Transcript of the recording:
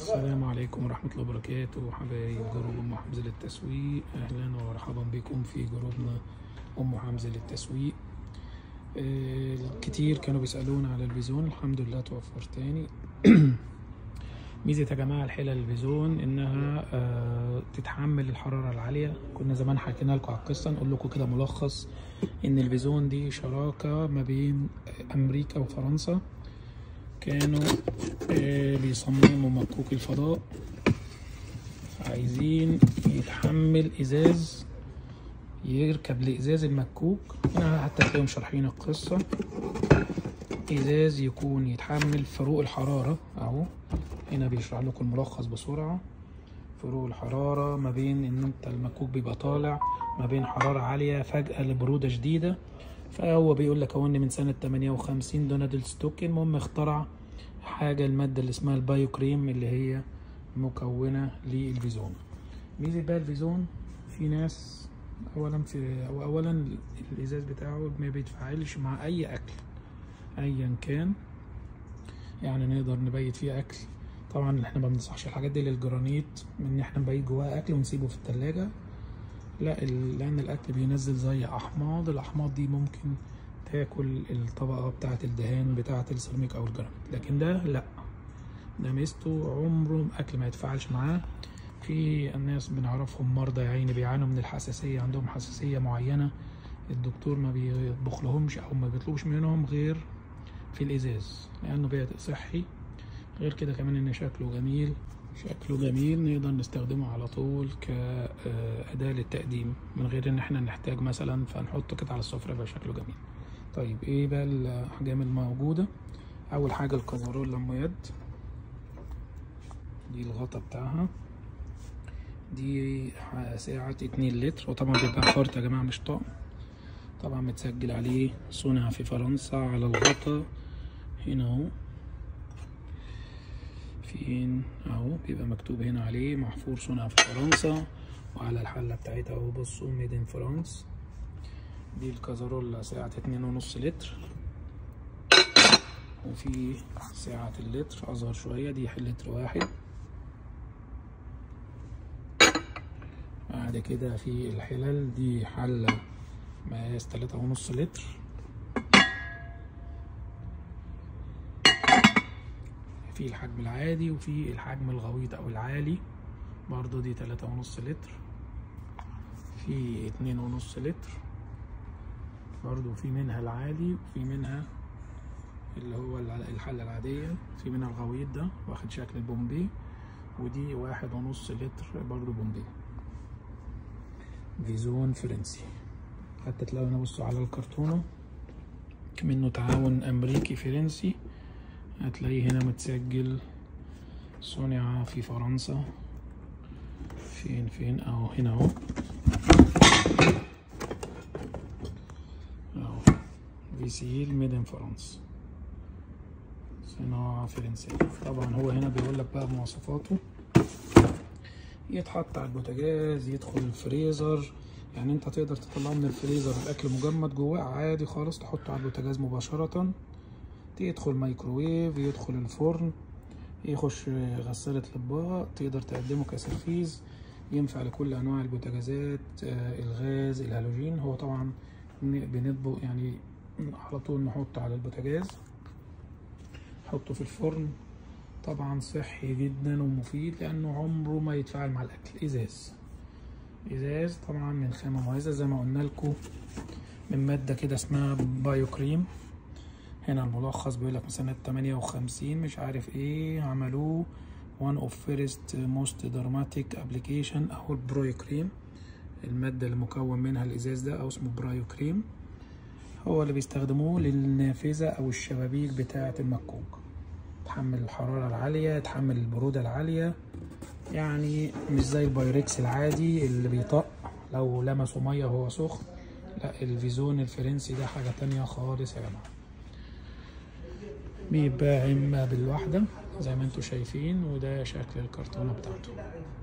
السلام عليكم ورحمة الله وبركاته حبايب جروب أم حمزة للتسويق، أهلا ومرحبا بكم في جروبنا أم حمزة للتسويق. كتير كانوا بيسألونا على الفيزون، الحمد لله توفر تاني. ميزة يا جماعة الحلل الفيزون إنها تتحمل الحرارة العالية. كنا زمان حكينا لكم على القصة، نقول لكم كده ملخص إن الفيزون دي شراكة ما بين أمريكا وفرنسا، كانوا بيصمموا مكوك الفضاء، عايزين يتحمل ازاز، يركب لازاز المكوك. هنا حتى تلاقيهم شارحين القصة، ازاز يكون يتحمل فروق الحرارة. اهو هنا بيشرح لكم الملخص بسرعة، فروق الحرارة ما بين ان انت المكوك بيبقى طالع ما بين حرارة عالية فجأة لبرودة شديدة. فهو بيقول لك اهو ان من سنة 58 دونالد ستوك المهم اخترع حاجة، المادة اللي اسمها البايوكريم اللي هي مكونة للفيزون. ميزة بقى الفيزون، في ناس اولا الازاز بتاعه ما بيتفاعلش مع اي اكل ايا كان، يعني نقدر نبيت فيه اكل. طبعا احنا ما بننصحش الحاجات دي للجرانيت ان احنا نبيت جواه اكل ونسيبه في التلاجة، لا، لان الاكل بينزل زي احماض، الاحماض دي ممكن تاكل الطبقة بتاعه الدهان بتاعه السيراميك او الجرانيت، لكن ده لا، ده ميزته عمره اكل ما يتفاعلش معاه. في الناس بنعرفهم مرضى يا عيني بيعانوا من الحساسية، عندهم حساسية معينة، الدكتور ما بيطبخ لهمش او ما بيطلبش منهم غير في الازاز لانه بيبقى صحي. غير كده كمان ان شكله جميل، شكله جميل نقدر نستخدمه على طول كأداة للتقديم من غير ان احنا نحتاج مثلا، فنحطه كده على السفرة يبقى شكله جميل. طيب ايه بقى الاحجام الموجودة؟ اول حاجة الكازارولا ام يد، دي الغطا بتاعها، دي سعة 2 لتر، وطبعا بيبقى فرط يا جماعة مش طقم، طبعا متسجل عليه صنع في فرنسا على الغطا هنا اهو، فين اهو بيبقى مكتوب هنا عليه محفور صنع في فرنسا، وعلى الحلة بتاعتها اهو بصوا made in France. دي الكازارولا سعة 2.5 لتر، وفي سعة اللتر اصغر شوية، دي لتر واحد. بعد كده في الحلل، دي حلة مقاس 3.5 لتر، في الحجم العادي وفي الحجم الغويط او العالي برضو، دي 3.5 لتر، في 2.5 لتر برضو، في منها العالي وفي منها اللي هو الحلة العادية، في منها الغويط ده واخد شكل البومبي، ودي 1.5 لتر برضو بومبي. فيزون فرنسي، حتى تلاقوا هنا بصوا على الكرتونة منه تعاون امريكي فرنسي، هتلاقيه هنا متسجل صنع في فرنسا. فين فين اهو، هنا اهو اهو فيسيل made in France، صناعة فرنسية. طبعا هو هنا بيقول لك بقى مواصفاته، يتحط على البوتاجاز، يدخل الفريزر، يعني انت تقدر تطلعه من الفريزر الاكل مجمد جواه عادي خالص، تحطه على البوتاجاز مباشرة، يدخل مايكروويف، يدخل الفرن، يخش غسالة الاطباق، تقدر تقدمه كسرفيز، ينفع لكل انواع البوتاجازات، الغاز، الهالوجين. هو طبعا بنطبخ يعني على طول نحطه على البوتاجاز، نحطه في الفرن. طبعا صحي جدا ومفيد لانه عمره ما يتفاعل مع الاكل. ازاز، ازاز طبعا من خامة مميزة زي ما قلنا لكم، من مادة كده اسمها بايوكريم. هنا الملخص بيقول لك من سنة 58 مش عارف ايه عملوه one of first most dramatic application او البرويوكريم، المادة اللي مكون منها الازاز ده او اسمه برايوكريم، هو اللي بيستخدموه للنافذة او الشبابيك بتاعة المكوك، تحمل الحرارة العالية، تحمل البرودة العالية، يعني مش زي البايركس العادي اللي بيطق لو لمسوا مية وهو سخن، لا الفيزون الفرنسي ده حاجة تانية خالص يا جماعة. بيتباع اما بالواحدة زي ما انتم شايفين، وده شكل الكرتونة بتاعته.